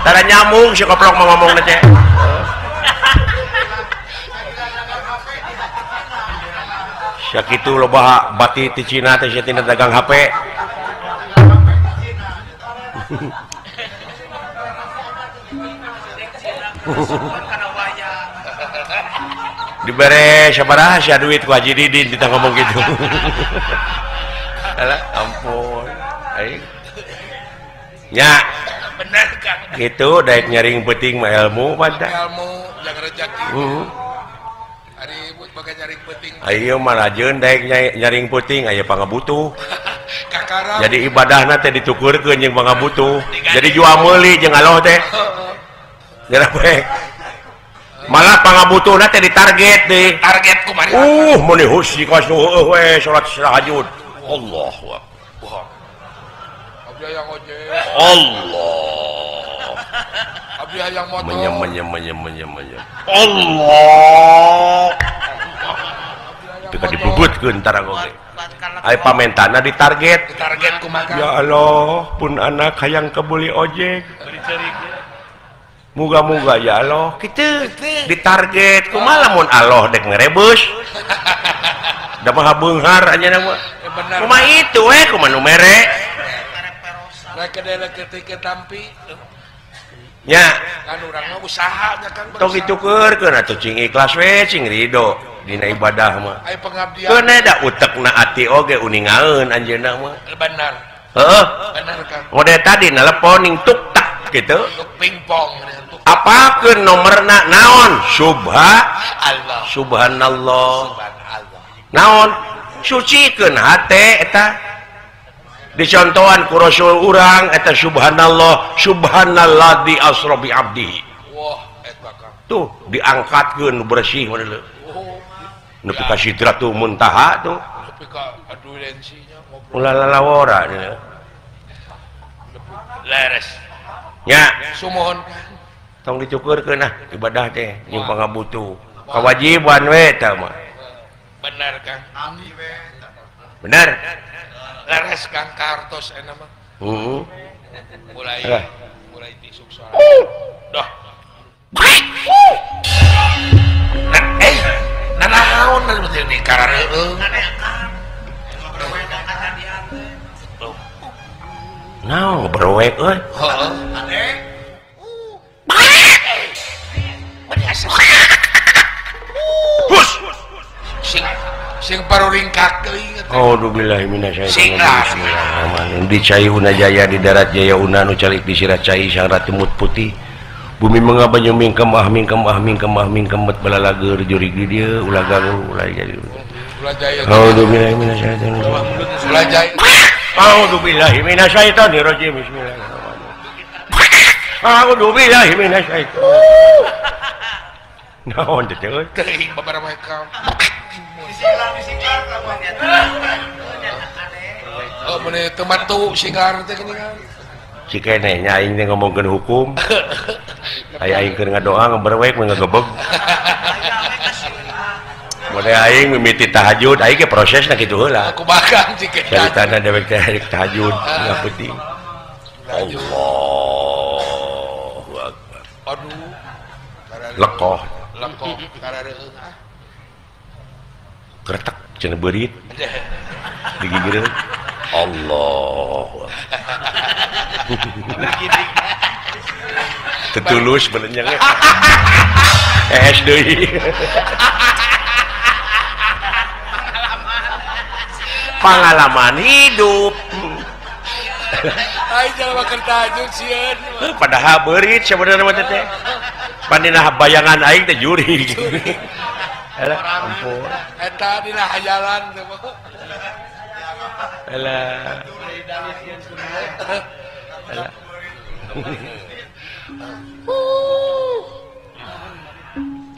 Tara nyambung si koplok mah ngomongna teh. Sakitu loba bati ti Cina teh sia tina dagang HP. Dibere sabaraha sia duit ku Haji Didin kita ngomong gitu. Alah ampun. Aing. Nya. Bener Kang. Gitu daek nyaring peuting mah ilmu pada. Ilmu yang rezeki. Ayo mah rajeun daek nyaring peuting aya pangabutuh. Jadi ibadahna teh ditukurkeun jeung pangabutuh. Jadi jual meuli jeung Allah teh. Geura bae. Malah pangabutuhna teh ditarget deh. Target kumaha? Meuni husy kawas nu heueuh we salat tahajud. Allahu akbar. Abdi hayang ojek. Allah. Abdi hayang motor. Menyem menyem menyem menyem menyem. Allah. Teu dibubutkeun tara oge. Ai pamentana ditarget. Ditarget kumaha? Ya Allah, pun anak hayang kebuli ojek. Muga-muga ya Allah kitu ditarget kumaha lamun Allah dek ngerebus. Da maha beunghar anjeunna mah. Kumaha itu we kumaha nu mere. Rek ketika tampi nya kan urang mah usaha nya kan. Tong ditukeurkeun atuh cing ikhlas we cing ridho dina ibadah mah. Ai pengabdian. Keun da utekna ati oge uningaeun anjeunna mah. Benar. Heeh. Benar kan. Model tadi nelepon ning tuk tak gitu. Pingpong. Apakeun nomerna naon? Subha Allah. Subhanallah. Subhanallah. Naon? Sucikeun hate eta. Dicontohan ku Rasul urang eta subhanallah, subhanalladzi asra bi abdihi. Wah, eta Kang. Tuh diangkatkeun bersih model. Nepi ka sidratul muntaha tuh. Nepi ka adulensinya ngobrol. Ulah lalawora nya. Leres. Nya, sumuhun tong dicukurkeun ah ibadah teh jeung pangabutuh. Kawajiban we eta mah. Bener Kang. Bener. Leres Kang kartos enak mah. Heeh. Mulai mulai tisuk soal. Dah. Nah, nanaon di karareueung. Naon berwek euy. Heeh. Hus. Sing sing paruringkak teuing. Auzubillahi minasyaitonir rajim. Di cai una jaya di darat jaya una nu calik di sirat cai sang ratu mut putih. Bumi mengapa mingkem ah mingkem ah mingkem ah mingkem bet balalager jurig di dieu ulah gagu ulah jadi. Ulah jaya. Auzubillahi minasyaitonir rajim. Ulah jaya. Auzubillahi minasyaitonir rajim. Bismillahirrahmanirrahim. Auzubillahi minasyaitonir. Naon teh euy? Teuing babaraha ka. Disilar kamunya. Oh, mun teu matu sigar teh geuningan. Si keneh nya aing teh ngomongkeun hukum. Aya aing keur ngadoa ngeberwek mun ngagebeg. Mun aing mimiti tahajud, aing ge prosesna kitu heula. Aku bakal si keneh. Caritana dewek teh rek tahajud tengah peuting. Allahu akbar. Aduh. Lekoh. Lekoh karareueung ah. Kretek cenah beurit. Digigireun. Allah. Tetulus belenyangnya. Es deui. Pengalaman hidup. Ai jalma keur tahajud sieun. Padahal beurit sebenarnya mah teh. Pandina bayangan aing teh jurig. Alah, ampun. Eta dina hayalan teh. Alah. Alah.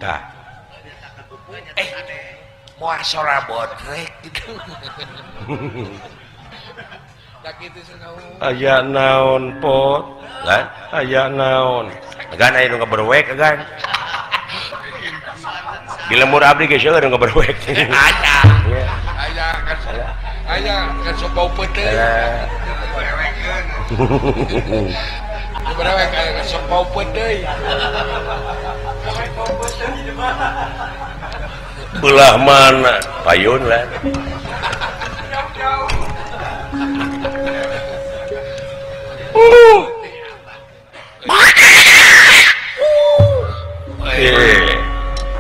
Tah. Moal sora bodrek gitu. Aya naon pot? Kan? Aya naon? Agan aya nu ngaberwek agan. Di lemur abdi ge seueur nu ngaberwek. Aya. Aya kan. Aya kan sok bau peuteung. Berewek aya kan sok bau peuteung. Belah mana? Payun lah.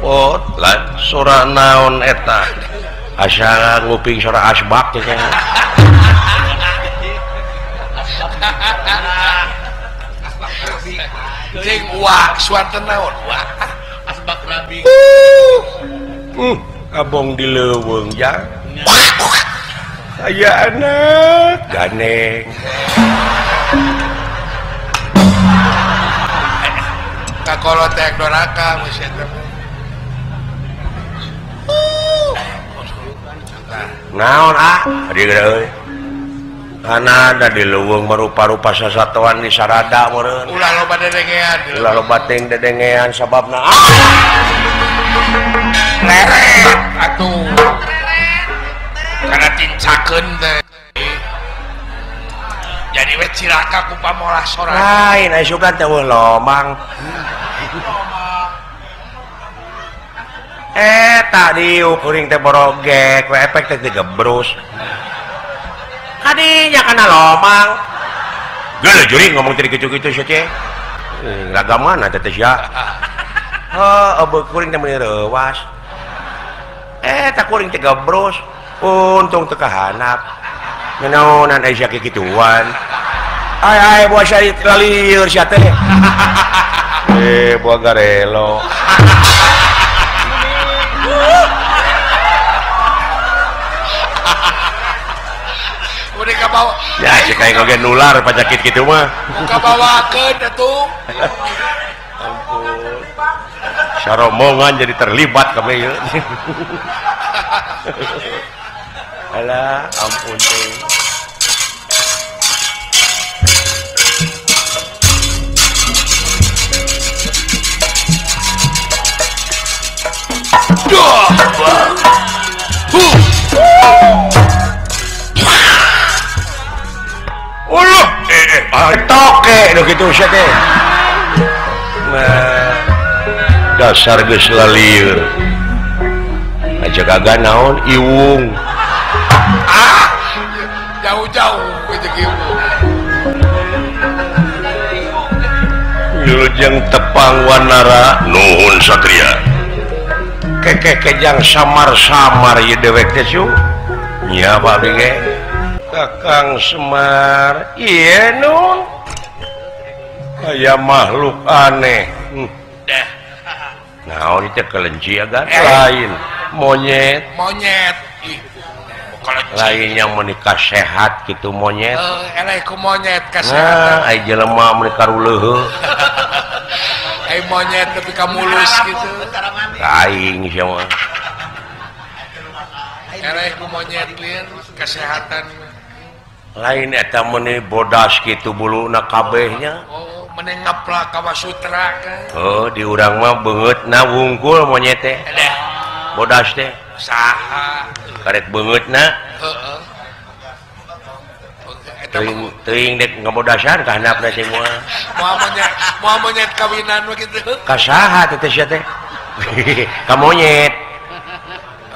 Pot lah sora naon eta asa nguping sora asbak teh Cing wah suara naon wah asbak rabi. Abong di leuweung jang. Aya anak ganeng. Kakolot teh doraka geus eta. Naon ah? Adi euy. Kana ada di leuweung merupa-rupa sasatoan di sarada meureun. Ulah loba dedengean. Ulah loba ting dedengean sababna ah. Leret atuh. Kana tincakeun teh. Jadi we cilaka ku pamolah sorangan. Lain aya sugan teh eueuh lomang. Tak diuk kuring teh borogek we efek teh digebrus. Kadinya kana lomang. Geuleuh juring ngomong teh kitu-kitu sia teh. Raga mana teh teh sia. Heuh, eueuh kuring teh meuni reuwas. Tak kuring teh gebrus. Untung teu kahanap. Ngenaonan aya sia kikituan. Ay ay buah sia lalieur sia teh. Buah garelo. Bawa. Ya, si kayak ngoge nular penyakit gitu mah. Muka bawakeun atuh. Ampun. Saromongan jadi terlibat kami ieu. Alah, ampun teh. Duh. Uluh, toke nu kitu sia teh. Nah, dasar geus lalieur. Aja kagak naon iwung. Ah, jauh-jauh jeung iwung. Wilujeng tepang wanara nuhun satria. Kekeh kejang samar-samar ieu dewek teh su. Nya Pak abdi ge. Kakang Semar, iya nun, aya makhluk aneh. Naon itu kelenci agak lain, monyet. Monyet, lain yang menikah sehat gitu monyet. Eleh ku monyet kasehatan. Nah, ai jelema menikah ruleuheuh. Ai monyet lebih ka mulus gitu. Aing sia mah. Eleh ku monyet lieur kesehatan. Lain eta meuni bodas kitu buluna kabehnya. Oh, meuni ngaplak ka Wasutra kan. Oh, di urang mah beungeutna wungkul monyet teh. Bodas teh. Saha? Karek beungeutna. Heeh. Teuing teuing dek ngabodasan ka handapna semua. Moal monyet kawinan mah kitu. Ka saha teh teh sia teh? Ka monyet.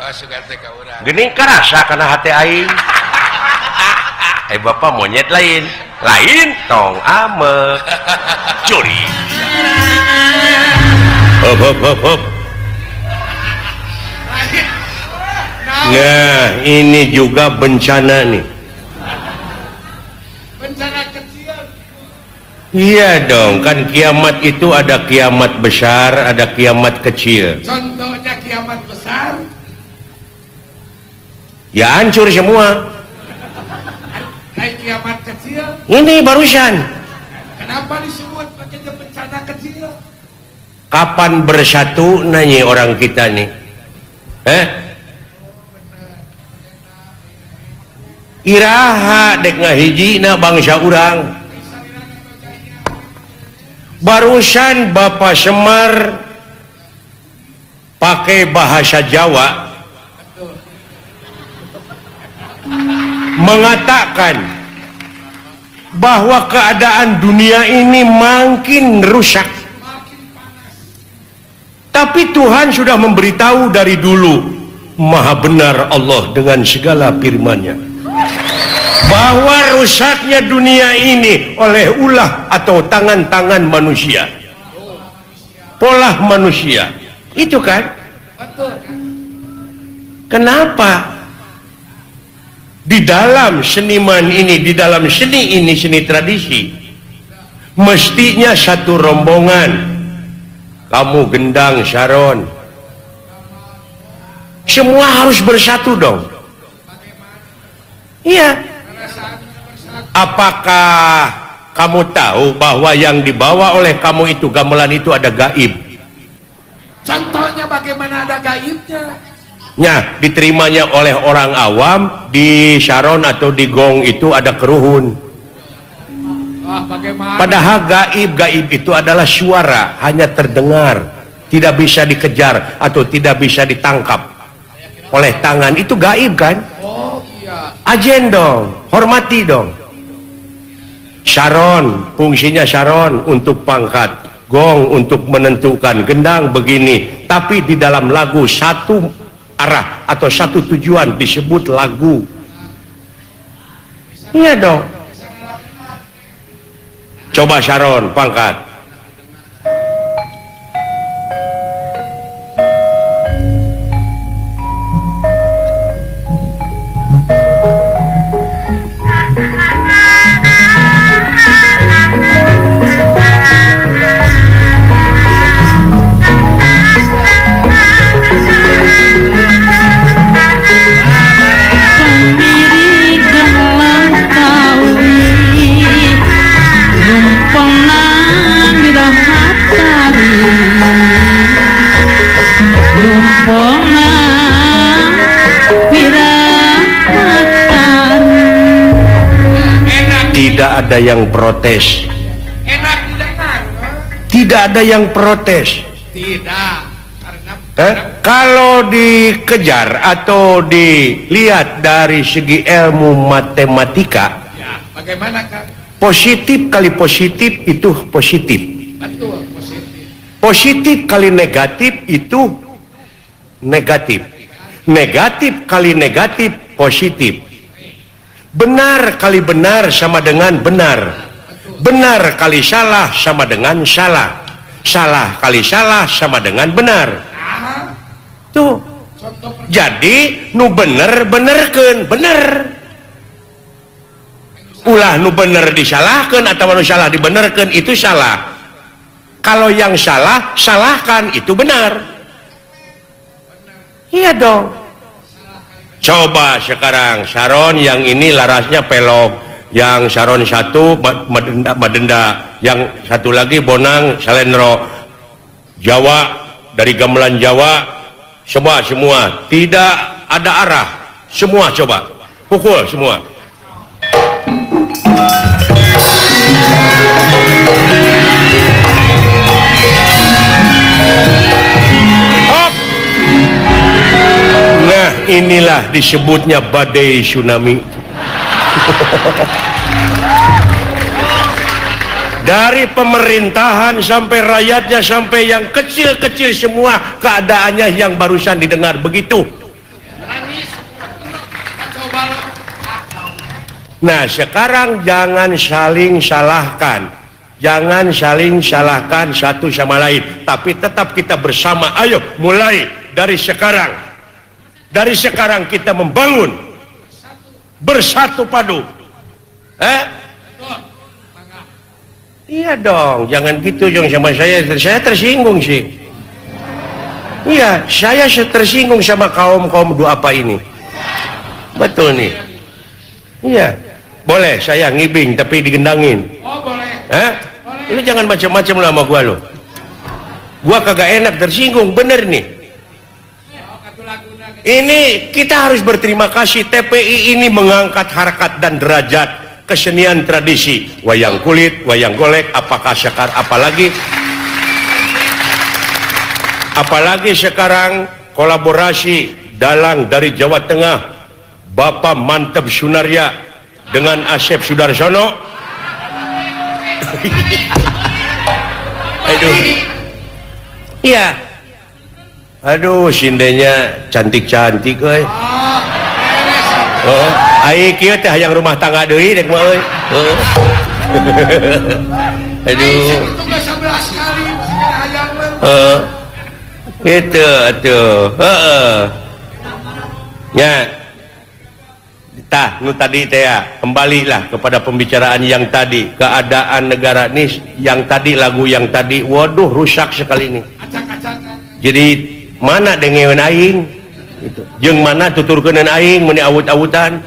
Oh, sugan teh ka urang. Geuning karasa kana hate aing. Bapak monyet lain lain tong amek curi. Hop hop hop hop. Nah, ini juga bencana nih. Bencana kecil. Iya dong, kan kiamat itu ada kiamat besar, ada kiamat kecil. Contohnya kiamat besar. Ya hancur semua. Kiamat kecil. Ini barusan. Kenapa disebut pakai bencana kecil? Kapan bersatu nanya orang kita nih? Iraha dek ngahijina bangsa urang. Barusan Bapak Semar pakai bahasa Jawa mengatakan bahwa keadaan dunia ini makin rusak. Tapi Tuhan sudah memberitahu dari dulu, maha benar Allah dengan segala firman-Nya, bahwa rusaknya dunia ini oleh ulah atau tangan-tangan manusia, pola manusia. Itu kan? Kenapa? Di dalam seniman ini, di dalam seni ini, seni tradisi, mestinya satu rombongan. Kamu gendang saron, semua harus bersatu dong. Iya. Apakah kamu tahu bahwa yang dibawa oleh kamu itu gamelan itu ada gaib? Contohnya bagaimana ada gaibnya? Nya, diterimanya oleh orang awam di saron atau di gong itu ada keruhun. Padahal gaib itu adalah suara, hanya terdengar, tidak bisa dikejar atau tidak bisa ditangkap oleh tangan. Itu gaib kan? Oh, iya. Ajen dong, hormati dong. Saron, fungsinya saron untuk pangkat, gong untuk menentukan gendang begini. Tapi di dalam lagu satu arah atau satu tujuan disebut lagu. Iya dong. Coba saron pangkat. Tidak ada yang protes. Tidak ada yang protes. Tidak. Kalau dikejar atau dilihat dari segi ilmu matematika, ya, bagaimana, Kang? Positif kali positif itu positif. Betul, positif. Positif kali negatif itu negatif. Negatif kali negatif positif. Benar kali benar sama dengan benar. Benar kali salah sama dengan salah. Salah kali salah sama dengan benar. Tuh. Jadi nu bener benerkeun bener. Ulah nu bener disalahkeun atau nu salah dibenerkeun itu salah. Kalau yang salah salahkan itu benar. Iya dong. Coba sekarang saron yang ini larasnya pelog, yang saron satu madenda, yang satu lagi bonang salendro Jawa, dari gamelan Jawa, semua tidak ada arah, semua coba pukul semua. Nah, inilah disebutnya badai tsunami. Dari pemerintahan sampai rakyatnya, sampai yang kecil-kecil semua keadaannya yang barusan didengar begitu. Nah, sekarang jangan saling salahkan. Jangan saling salahkan satu sama lain, tapi tetap kita bersama. Ayo mulai dari sekarang. Dari sekarang kita membangun bersatu padu. Iya dong, jangan gitu dong sama saya. Saya tersinggung sih. Iya, saya tersinggung sama kaum-kaum duafa ini. Betul nih. Iya, boleh saya ngibing tapi digendangin. Oh, boleh. Boleh. Lu jangan macam-macam lah sama gua lo. Gua kagak enak tersinggung, bener nih. Ini kita harus berterima kasih TPI ini mengangkat harkat dan derajat kesenian tradisi wayang kulit, wayang golek, apakah sekarang apalagi sekarang kolaborasi dalang dari Jawa Tengah Bapak Manteb Sunarya dengan Asep Sudarsono. Aduh. Iya. Aduh, sindenya cantik-cantik euy. Oh, ai kieu teh hayang rumah tangga deui dek mah euy. Aduh. Heeh. Kitu atuh. Heeh. Nya. Tah, nu tadi teh ya, kembalilah kepada pembicaraan yang tadi, keadaan negara nih yang tadi, lagu yang tadi, waduh rusak sekali ini. Jadi mana dengeun aing gitu. Jeung mana tuturkeuneun aing meuni awut-awutan.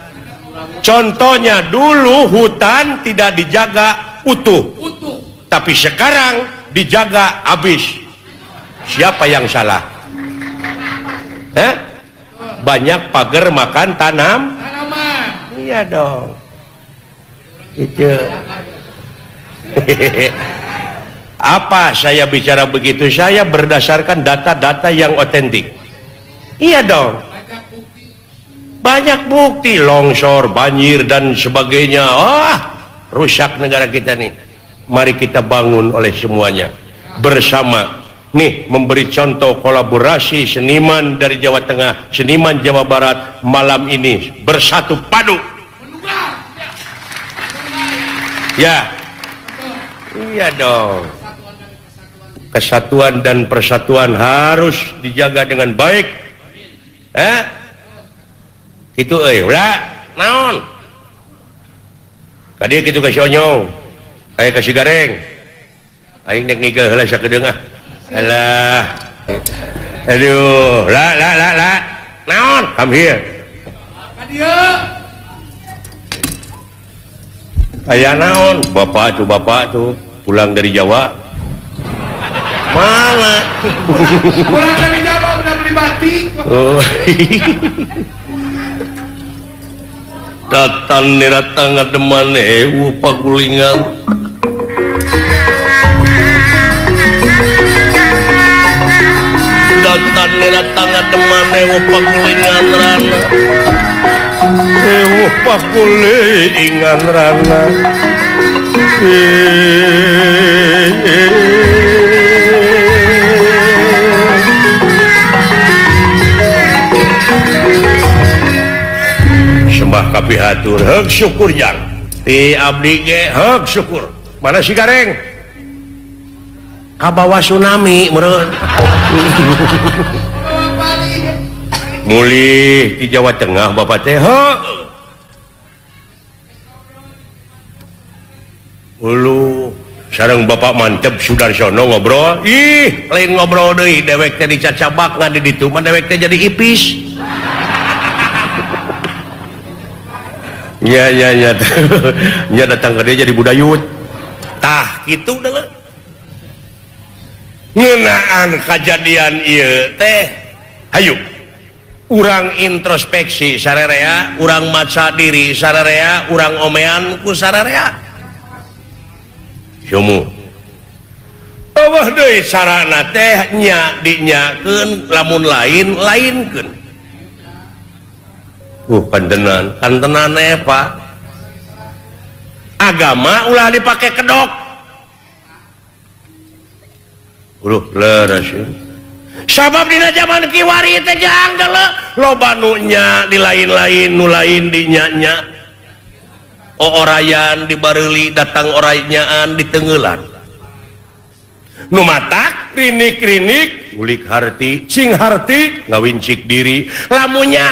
Contohnya dulu hutan tidak dijaga utuh. Tapi sekarang dijaga habis. Siapa yang salah? Banyak pagar makan tanam. Tanaman. Iya dong. Itu. Apa saya bicara begitu? Saya berdasarkan data-data yang otentik. Iya dong. Banyak bukti longsor, banjir dan sebagainya. Oh, rusak negara kita nih. Mari kita bangun oleh semuanya bersama. Nih memberi contoh kolaborasi seniman dari Jawa Tengah, seniman Jawa Barat malam ini bersatu padu. Ya. Iya dong. Kesatuan dan persatuan harus dijaga dengan baik. Itu euy, ulah naon? Ka dieu kitu ka si Onyong, aya ka si Gareng. Aing nek nigel heula sakedeung ah. Alah. Aduh, la la la la. Naon? Come here. Ka dieu. Aya naon? Bapak tuh pulang dari Jawa. Mana? Pulang dari Jawa udah beli batik. Oh. Datan niratang ngademan ewu pagulingan. Datan niratang ngademan ewu pagulingan rana. Ewu pagulingan rana. Sembah kapihatur heug syukur jang ti abdi ge heug syukur. Mana si Gareng? Kabawa tsunami meureun. Mulih di Jawa Tengah bapak teh heuh. Ulu sareng bapak mantep Sudarsono ngobrol. Ih, lain ngobrol deui dewek teh dicacabak ngan di ditu mah dewek teh jadi ipis. Ya ya ya. Nya datang ke dia jadi budayut. Tah kitu deuleu. Ngeunaan kajadian ieu teh. Hayu. Urang introspeksi sararea, urang maca diri sararea, urang omean ku sararea. Sumu. Eueuh deui carana teh nya dinyakeun lamun lain lainkeun. Kantenan, kantenan Pak. Agama ulah dipakai kedok. Uluh leres. Sabab dina zaman kiwari teh jang deuleu loba nu nya di lain-lain nu lain di nya-nya. Oorayan dibareuli datang oraynyaan ditenggeulan. Nu matak rinik-rinik ulik harti cing harti ngawincik diri lamunnya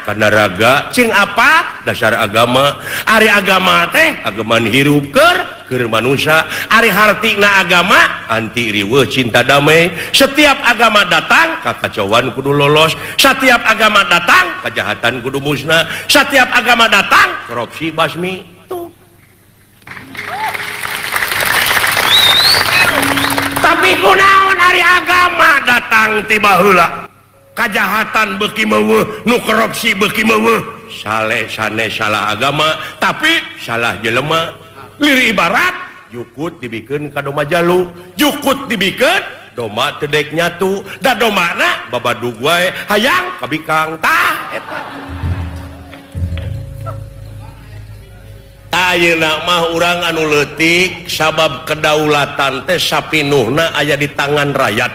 kana raga cing apa dasar agama ari agama teh ageman hirup keur manusia ari hartina agama anti riweuh cinta damai. Setiap agama datang kakacauan kudu lolos, setiap agama datang kejahatan kudu musnah, setiap agama datang korupsi basmi. Tuh. Tapi kunaon ari agama datang tiba heula kajahatan beuki meuweuh nu korupsi beuki meuweuh sale sane salah agama tapi salah jelema. Liri ibarat jukut dibikeun ka doma jalu, jukut dibikeun doma teu dek nyatu, da domana babadug wae hayang kabikang. Tah eta. Ayeuna mah urang anu leutik sabab kedaulatan teh sapinuhna aya di tangan rakyat.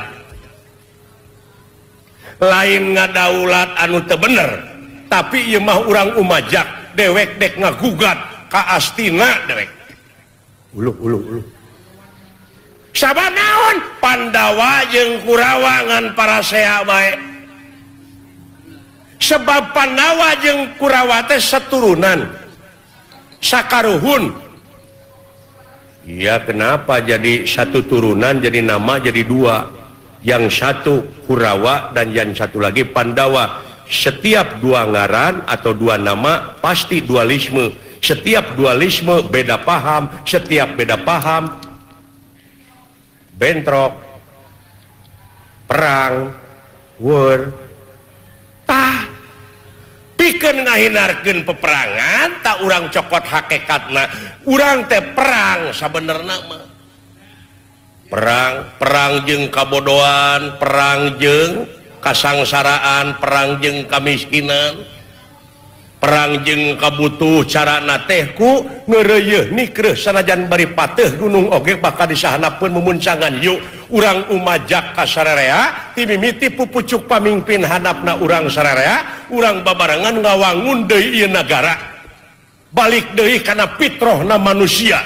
Lain ngadaulat anu teu bener, tapi ieu mah urang umajak dewek dek ngagugat ka astina dewek. Uluh uluh uluh. Sabab naon? Pandawa jeung Kurawa ngan parasea bae. Sebab Pandawa jeung Kurawa teh saturunan. Sakaruhun. Iya, kenapa jadi satu turunan jadi nama jadi dua? Yang satu Kurawa dan yang satu lagi Pandawa. Setiap dua ngaran atau dua nama pasti dualisme. Setiap dualisme beda paham, setiap beda paham bentrok, perang, war. Tah, Pikeun ngahindarkeun peperangan tak urang cokot hakikatna urang teh perang sabenerna mah. Perang, perang jeung kabodohan, perang jeung kasangsaraan, perang jeung kamiskinan, perang jeung kabutuh carana teh ku ngeureuyeun nikreuh sanajan bari pateuh gunung oge bakal disahanapeun mumuncangan yuk urang umajak ka sararea timimiti pupucuk pamingpin handapna urang sararea urang babarengan ngawangun deui ieu nagara balik deui kana fitrohna manusia.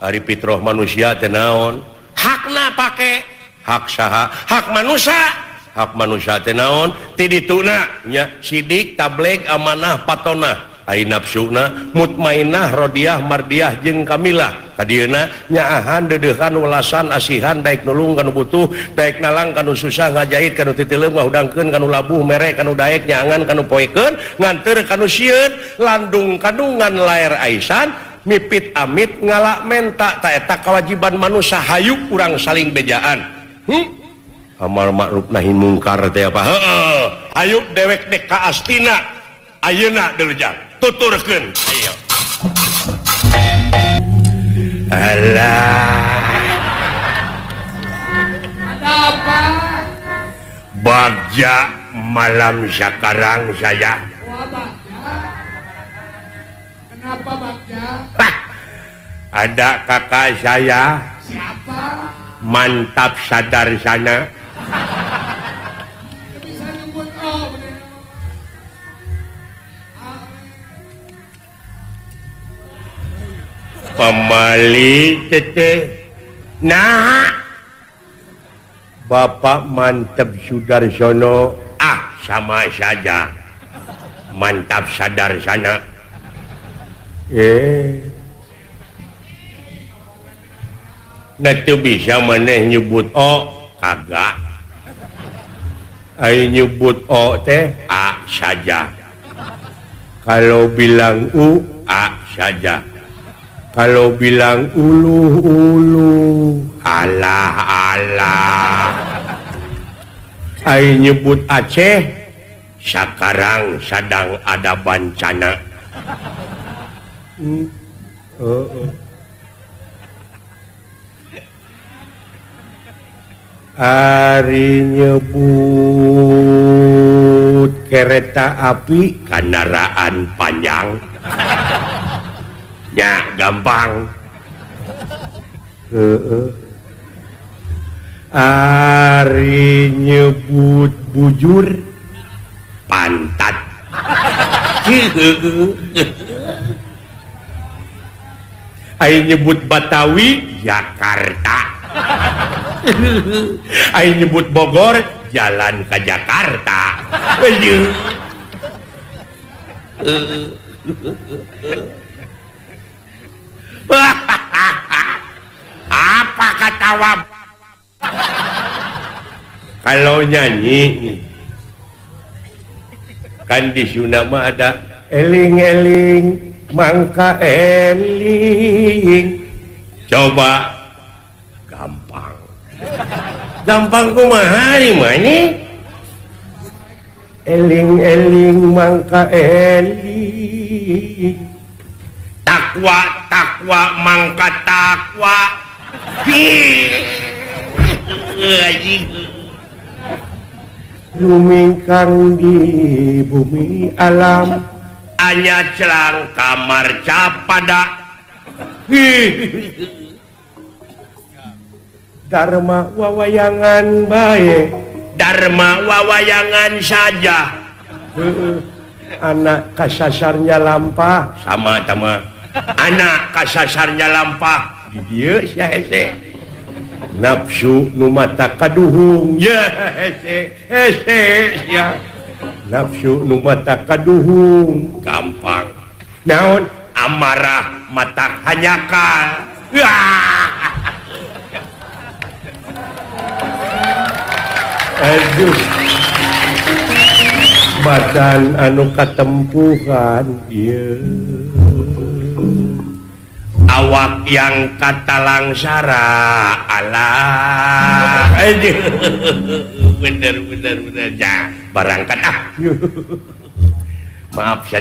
Ari fitroh manusia teh naon? Hakna pake hak saha? Hak manusia. Hak manusia teh naon? Ti dituna nya sidik tableg amanah patonah ai nafsuna mutmainah rodiah mardiah jeung kamilah kadieuna nyaahan deudeuhan welasan asihan daek nulung kanu butuh daek nalang kanu susah ngajahit kanu titileung ngahudangkeun kanu labuh mere kanu daek nyaangan kanu poekeun nganteur kanu sieun landung kandungan laer aisan mipit amit ngalak menta ta eta kawajiban manusia hayu urang saling bejaan. Amal ma'ruf nahi mungkar teh apa? Heeh. Hayu dewek dek ka astina ayeuna deulejang tuturkeun. Ayo. Alah. Ada apa? Bagja malam sekarang saya. Wah, Bagja. Kenapa Bagja? Hah. Ada kakak saya. Siapa? Mantap sadar sana. Bisa nyebut oh, pemali tete. Nah, Bapak Mantap Sudarsono, ah sama saja. Mantap sadar sana. Nah tuh bisa maneh nyebut o kagak. Ayo nyebut o teh a saja. Kalau bilang u a saja. Kalau bilang ulu ulu alah alah. Ayo nyebut Aceh sekarang sedang ada bencana. Ari nyebut kereta api kendaraan panjang. Ya gampang. Ari nyebut bujur pantat. Ari nyebut Batawi Jakarta. Ari nyebut Bogor jalan ke Jakarta. Apa kata wab? Kalau nyanyi kan di Sunda mah ada eling-eling mangka eling. Coba gampang. Gampang kumaha mah ini? Eling-eling mangka eling. Takwa takwa mangka takwa. Lumingkang di bumi alam anya celang kamar capada. Dharma wawayangan bae, dharma wawayangan saja. Anak kasasarnya lampah sama sama anak kasasarnya lampah di dieu sia hese. Nafsu nu mata kaduhung ya hese hese sia. Nafsu nu mata kaduhung gampang. Naon amarah mata hanyakan. Aduh, badan anu katempuhan ieu. Awak yang kata langsara alah. Aduh, bener bener bener ya barangkat ah. Maaf saja.